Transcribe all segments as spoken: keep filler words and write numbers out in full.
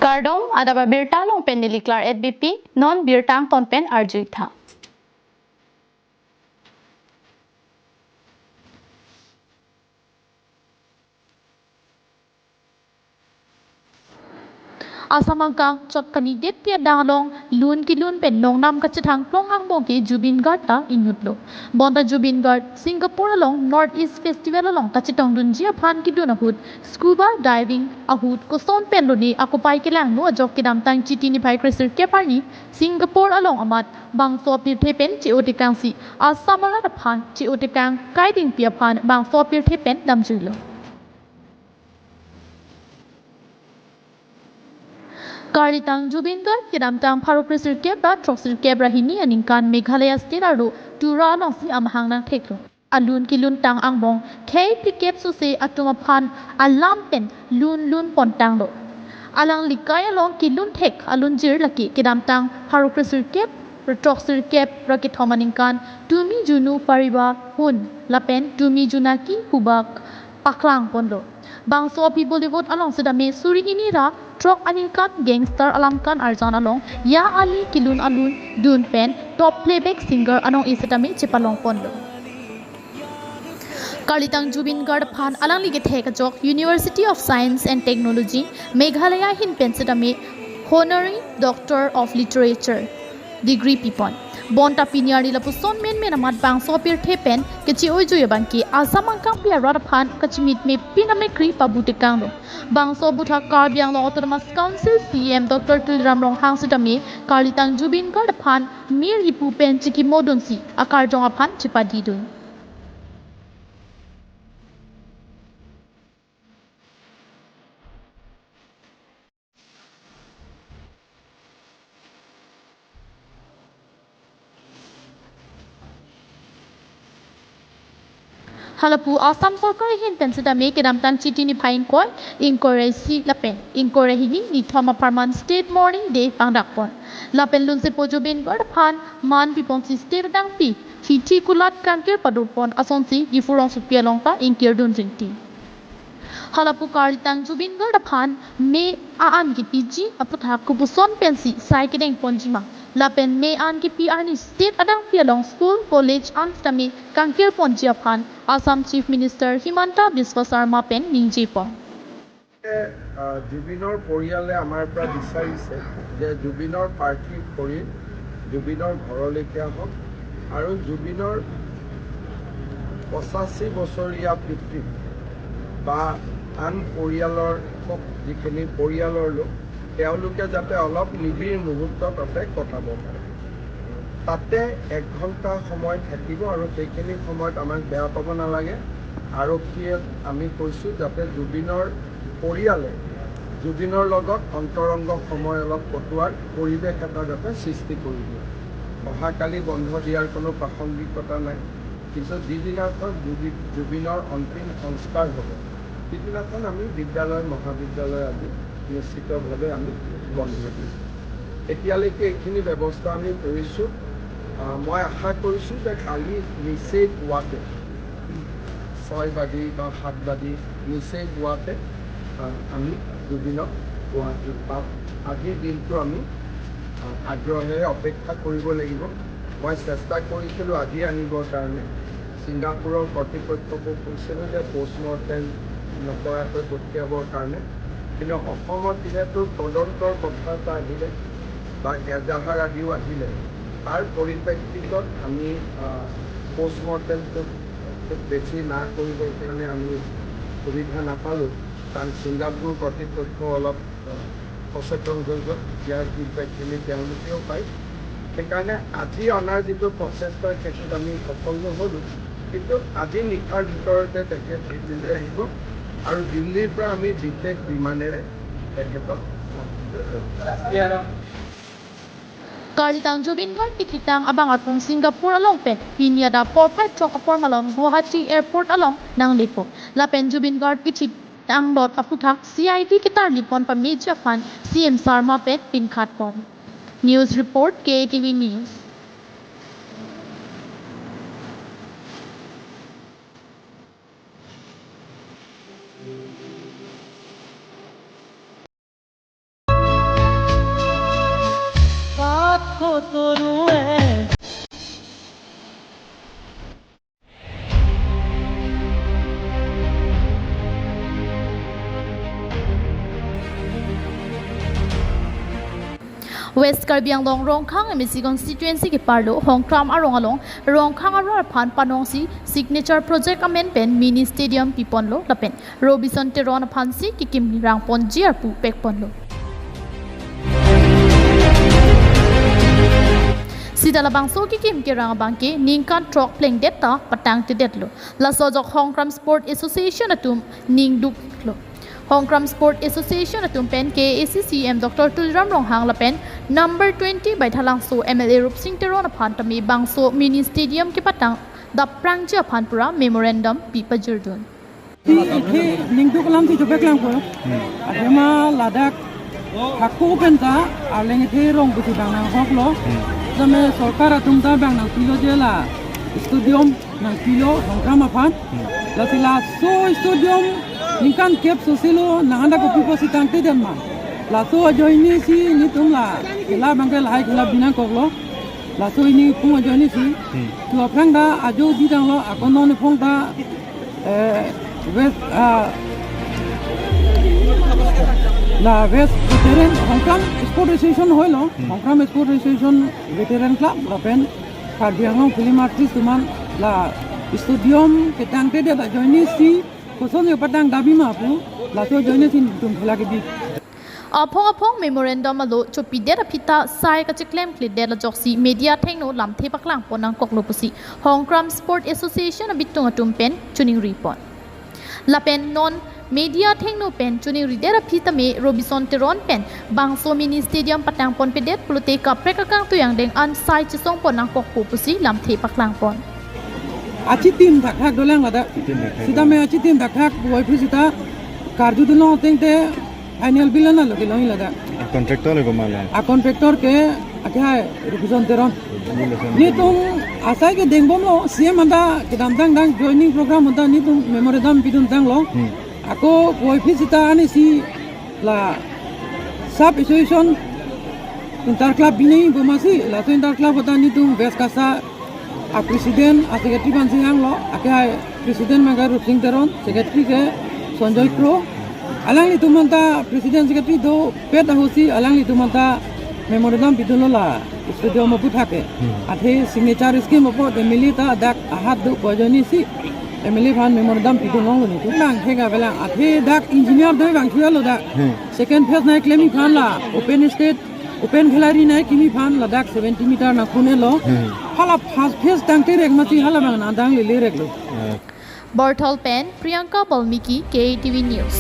Kardom, adap abirta along pen neli Claret Beypi, non birta angton pen arju-ik tha. Assam angkang chot kani det pi adang along lun kelun pen nongnam kachethang plong angbong ke Zubeen Garg ta inutlo. Bonta Zubeen Garg Singapore along North East Festival along kachetongdunji aphan kedun ahut scuba diving ahut koson pen lone akopai kelangno ajok kedamtang Chiti niphai kresirkep arni Singapore along amat bangso apirthe pen che-o tekangsi Assam arat aphan che-o tekang kaidingpi aphan bangso apirthe pen damjuilo. Karlitang Zubeen Garg kedamtang pharo kresirkep ra throksirkep ra hini aningkan Meghalaya state arlo Tura alongsi amahang nangtheklo. Alun kelun tang angbong khei phlikep sose atum aphan alam pen lun lun pon tanglo. Alangli kai along kelun thek alunjir lake kedamtang pharo kresirkep ra throksirkep ra kethom aningkan Tumi Junu Pariba Hun lapen Tumi Junaki Hubak paklang ponlo. Bangso aphi Bollywood along setame suri hini ra throk aningkan gangster alamkan arjan along Ya Ali kelun alun dun pen top playback singer anong-e setame chepalong ponlo. Karlitang Zubeen Garg aphan alangli kethek ajok University of Science and Technology Meghalaya ahin pen setame Honorary Doctor of Literature degree pipon. Bonta pini arni lapuson menmen amat bangso apirthe pen keche-ojui abangke Assam angkangpi arat aphan kachemitme pin amekri pabu tekanglo. Bangso aputhak Karbi Anglong Autonomous Council C E M Doctor Tuliram Ronghang setame karlitang Zubeen Garg aphan mir ipu pen chikimodunsi akarjong aphan chepadidun. Halapu Assam sorkar ahin pen setame kedamtang Chiti niphai ingkoi, ingkoi ra isi lapen ingkoi ra hini nithom apharman State Mourning Day pangdakpon. Lapen lunsepo Zubeen Garg aphan man piponsi state adangpi hithi kulat kangkir padurpon asonsi Diphu rongsopi along ta ingkirdun jingti. Halapu karlitang Zubeen Garg aphan me a-an kepiji aputhak kopuson pensi sai kedengponji ma. Lapen me an kepi arni state adangpi along school, college an setame kangkirponji aphan Assam Chief Minister Himanta Biswa Sarma pen ningjepon. আহ, জুবিনৰ পৰিয়ালে আমাৰ পৰা বিচাৰিছে যে জুবিনৰ পাৰ্থিৱ শৰীৰ জুবিনৰ ঘৰলৈকে আহক আৰু জুবিনৰ পঁচাশী বছৰীয়া পিতৃ বা আন পৰিয়ালৰ লোক, যিখিনি পৰিয়ালৰ লোক, তেওঁলোকে যাতে অলপ নিবিড় মুহূৰ্ত তাতে কটাব পাৰে। তাতে এক ঘণ্টা সময় থাকিব আৰু সেইখিনি সময়ত আমাক বেয়া পাব নালাগে। আৰক্ষীয়ে আমি কৈছোঁ যাতে জুবিনৰ পৰিয়ালে জুবিনৰ লগত অন্তৰংগ সময় অলপ কটোৱাৰ পৰিৱেশ এটা যাতে সৃষ্টি কৰি দিয়ে। অহাকালি বন্ধ দিয়াৰ কোনো প্ৰাসংগিকতা নাই, কিন্তু যিদিনাখন জুবি-, জুবিনৰ অন্তিম সংস্কাৰ হ'ব, সিদিনাখন আমি বিদ্যালয়, মহাবিদ্যালয় আদি নিশ্চিতভাৱে আমি বন্ধ দিম। এতিয়ালৈকে এইখিনি ব্যৱস্থা আমি কৰিছোঁ। আহ, মই আশা কৰিছোঁ যে কালি নিচেই পুৱাতে ছয় বাজি বা সাত বাজি নিচেই পুৱাতে, আহ, আমি জুবিনক গুৱাহাটীত পাম। আজিৰ দিনটো আমি, আহ, আগ্ৰহেৰে অপেক্ষা কৰিব লাগিব। মই চেষ্টা কৰিছিলোঁ আজি আনিবৰ কাৰণে। ছিংগাপুৰৰ কৰ্তৃপক্ষকো কৈছিলোঁ যে পষ্টমৰ্টেম নকৰাকৈ পঠিয়াবৰ কাৰণে। কিন্তু অসমত যিহেতু তদন্তৰ কথা এটা আহিলে বা এজাহাৰ আদিও আহিলে, তাৰ পৰিপ্ৰেক্ষিতত আমি, আহ, পষ্টমৰ্টেমটো খুব বেছি না কৰিবৰ কাৰণে আমি সুবিধা নাপালোঁ, কাৰণ ছিংগাপুৰ কৰ্তৃপক্ষ অলপ, আহ, সচেতন হৈ গ'ল। ইয়াৰ ফিডবেকখিনি তেওঁলোকেও পায়। সেইকাৰণে আজি অনাৰ যিটো প্ৰচেষ্টা, সেইটোত আমি সফল নহ'লোঁ, কিন্তু আজি নিশাৰ ভিতৰতে তেখেত দিল্লীলৈ আহিব আৰু দিল্লীৰ পৰা আমি বিশেষ বিমানেৰে তেখেতক Karlitang Zubeen Garg kethitang abang atum Singapore along pen pini adap porphai throk apor malom Guwahati Airport along nanglepo. Lapen Zubeen Garg kethitang lot aputhak C I D ketarlipon pameji aphan C M Sarma pen pinkhatpon. News report, K A T V News. West Karbi Anglong Rongkhang M A C constituency keparlo Hongkram arong along Rongkhang arat aphan panongsi signature project amen pen mini stadium piponlo lapen Robison Teron aphansi kekim rangponji arpu pekponlo. Sita labangso kekim kerang abangke ningkan throk plengdet ta patangtedetlo. Laso ajok Hongkram Sport Association atum ningduklo. Hongkram Sport Association atum pen K A A C C M Doctor Tuliram Ronghang lapen number twenty Baithalangso M L A Rupsing Teron aphan tame bangso mini stadium kepatang dapprangji aphan pura memorandum pipajirdun. Si ikhe ningduk alam si chopeklangpo. Athema ladak hako pen ta arleng ithe rong pusi bang nanghoklo. Tame sorkar atum ta bang nangpilo je la stadium nangpilo Hongkram aphan. Lasi laso stadium ningkan kep soselo nang anda kopi pusi tangtedet ma. Laso ajoine si nelitum la khela abangke lahai khela binangkoklo. Laso hini pung ajoine si. Tu aphrang ta ajo bidanglo, ako non iphong ta, eh, West, ah, la West Veteran Hongkram Sport Association hoilo, Hongkram Sport Association Veteran Club lapen Karbi Anglong Film Artist atum an la stadium ketangtedet ajoine si koson yo patang dabi ma pu, laso ajoine si nelitum khela kebi. Aphong aphong memorandum alo chopidet aphi ta sai kacheklemkledet ajoksi media athengno lamthe paklangpon nangkoklo pusi Hongkram Sport Association abitung atum pen choningripon. Lapen non media athengno pen choningridet aphi tame Robison Teron pen bangso mini stadium patangponpedet pulote kaprek akangtui angdeng an sai chesongpon nangkokpo pusi lamthe paklangpon. Achitim thakthak dolang ladak. Achitim thakthak. Sitame achitim thakthak puvoiphit sita karjudunlong ateng te final bill an alo kelongji ladak. A contractor le komat lo? A contractor ke akhai Robison Teron. Robison Teron. Nelitum asai ke dengbomlo, C M anta kedamtang dang joining program anta nelitum memorandum piduntanglo. Hmm. Ako puvoiphit sita ani si la sub association inter club binai bomasi, laso inter club anta nelitum West KASA a president, a secretary aphansi hanglo, akhai president abangke Rupsing Teron, secretary ke Sanjoy Kro. Alanglitum anta president secretary dopet ahutsi alanglitum anta memorandum pidunlo la stadium aputhak ke. Hmm. Athe signature scheme apot M L A ta dak ahat do pu ajoine si M L A aphan memorandum pidunlonglo nelitum. Bang khega belang athe dak engineer doi bang thulo dak. Hmm. Second phase nangklemji aphan la open stage, open gallery nangkimji aphan ladak seventy meter nangkun-etlo. Hmm. Hala first phase tangte rek mati hala bang nangdang lele reklo. Hmm. Borthol pen Priyanka Balmiki, K A T V News.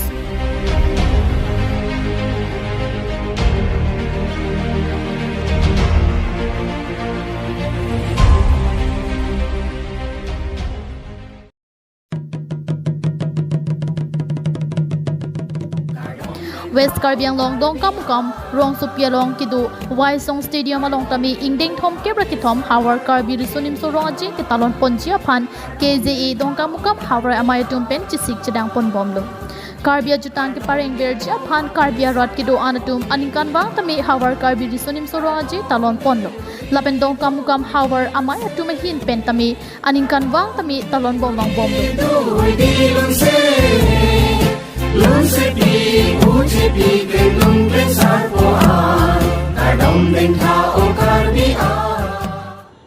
West Karbi Anglong Dongkamukam rongsopi along kedo Waisong Stadium along tame ingdeng thomkep ra kethom havar Karbi Riso Nimso Rong Aje ketalonponji aphan K J A Dongkamukam havar amei atum pen chesik chedangponbomlo. Karbi ajutang keparengverji aphan Karbi arat kedo-an atum aningkanvang tame havar Karbi Riso Nimso Rong Aje talonponlo. Lapen Dongkamukam havar amei atum ahin pen tame aningkanvang tame talonbomvang bomlo.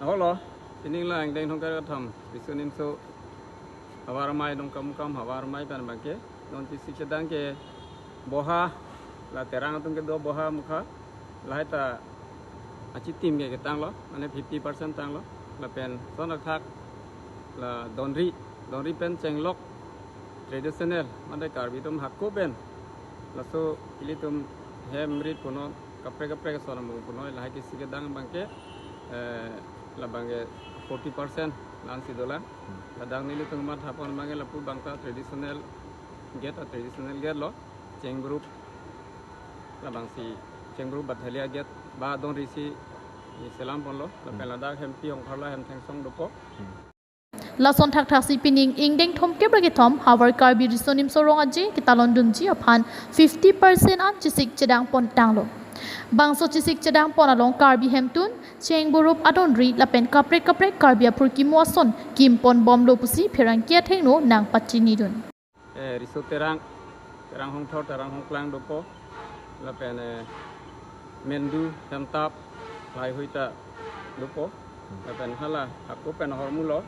Ahoklo, pining la ingdeng thomkep ra kethom Riso Nimso havar amei Dongkamukam havar amei pen abangke non chesik chedang ke boha, la Terang atum kedo boha mukha, lahai ta achitim ke ketanglo, mane fifty percent tanglo, lapen son athak la donri, donri pen chenglok traditional, mane Karbi atum hako pen, laso ilitum hem rit punon, kaprek kaprek ason amung punon, lahai kesi kedang abangke, eh, labangke forty percent la-ansi dolang. Ladak nelitum mathapon abangke lapu abang ta traditional gate, a traditional gate lo. Cheng group, labangsi Cheng group Bathalia gate ba donri si selamponlo, lapen ladak hempi hongkharla hem thengsong dopo. Lason thakthaksi pining ingdeng thomkep ra kethom havar Karbi Riso Nimso Rong Aje ketalondunji aphan fifty percent an chesik chedangpontanglo. Bangso chesik chedangpon along Karbi hemtun, cheng burup adonri lapen kaprek kaprek Karbi aphurkimo ason kimponbomlo pusi pherangke athengno nangpachinidun. Eh, Riso Terang, Terang Hongthor, Terang Hongklang dopo, lapen, eh, Mendu, Hemtap, lahaihui ta dopo. Lapen hala ako pen ahormu lo,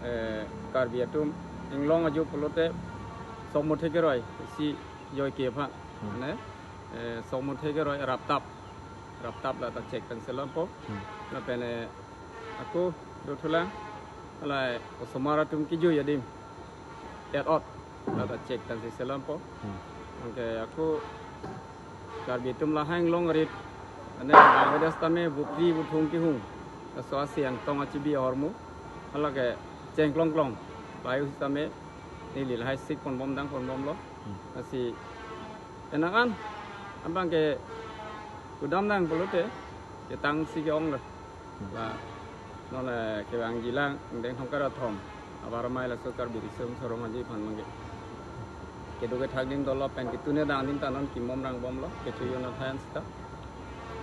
eh, Karbi atum inglong ajo pulote Sokmothe Keroi, isi joike aphan. Hmm. Ne, eh, Sokmothe Keroi Raptap. Raptap la ta chek pen selampo. Hmm. Lapen, eh, ako dothulang, hala osomar atum kejui adim, et-ot la ta chek pen si selampo. Hmm. Anke ako Karbi atum lahai inglong arit, ane avedas tame vupri vuthung kehung, laso asi angtong achibi ahormu, hala ke chengklongklong, lahaihui tame neli lahai sik ponbom dang ponbomlo. Hmm. Lasi penang an, abang ke kudam dang pulote, ketang si ke-ong lo. Hmm. La non, eh, kevangjilang, angdeng thomkep ra thom. Abar amei laso Karbi Riso Nimso Rong Aje aphan abang ke kedo kethak adim dolo pen ketune dang adim ta non kimom rangbomlo, kecho-un athai an sita.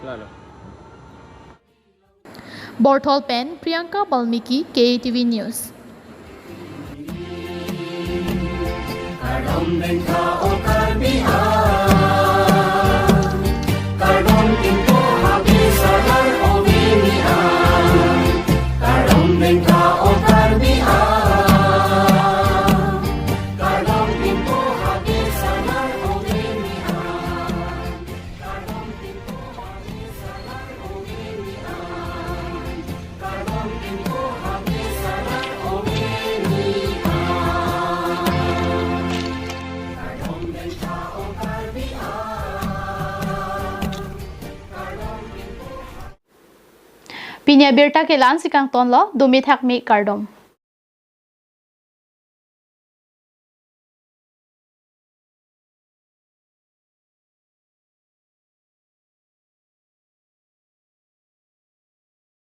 Lalo. Borthol pen Priyanka Balmiki, K A T V News. Kardom dengtha o Karbi a, kardom pinpo ha bisalar o bini a, kardom dengtha o Karbi a, kardom pinpo ha bisalar o bini a. Pini abirta ke la-an si kangtonlo, dumi thakmi kardom.